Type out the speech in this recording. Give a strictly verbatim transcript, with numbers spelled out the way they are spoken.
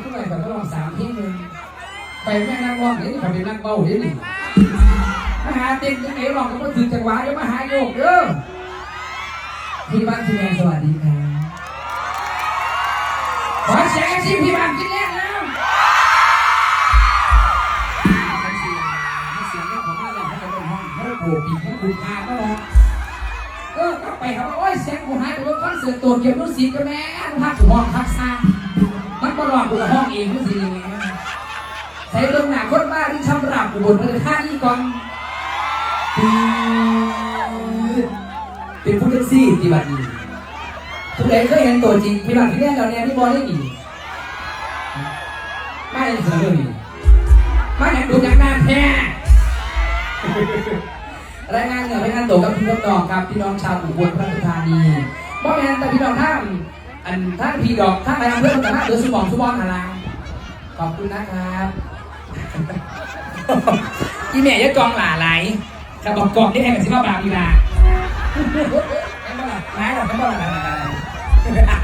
ผู้ใดก็ต้องสามเพลงเลย ไปแม่นักร้องเด้นี่ ไปเป็นนักเบาเด้นี่ มาหาเต้นจังไหนร้องก็บ่ถือจังหวะ อย่ามาหาโยกเด้อ พี่บ้านพี่แดงสวัสดีครับ ขอเสียงให้พี่บ้านพี่แดงแล้ว เสียงเสียงเนี่ยผมว่าเราให้เราห้องให้เราโผล่ปีกให้คุณพาก็แล้ว เออ ก็ไปครับ โอ้ย เสียงกูหายไปเบิ่งคอนเสิร์ตโตเกียวมิวสิกก็แม่นพักห้องพักซามันบ่ร้องกูก็ห้องเองมันสิยังไง ใช้เบิ่งหน้าคนบ้าที่ทำราบอุบลราชธานีก่อน เป็นผู้แท็กซี่ที่บัดนี้ ผู้ใดเคยเห็นตัวจริงพี่บัดที่แรกเราเนี่ยที่บอลได้ดี มาเห็นเสือเลยนี่มาเห็นดูจากหน้าแท้ รายงานเหนือรายงานตัวกับพี่น้องครับ พี่น้องชาวอุบลราชธานีบ่แม่นแต่พี่น้องท่านอันท่านพี่ดอกท่านนายอำเภอต่างหากเดือสมองสมองหาลางขอบคุณนะครับ อีเมย์ยะจองหล่าไหลแต่บอกกอกได้แทนกับสิบห้าบาทอีกล่ะไม่หรอกไม่หรอกไม่หรอก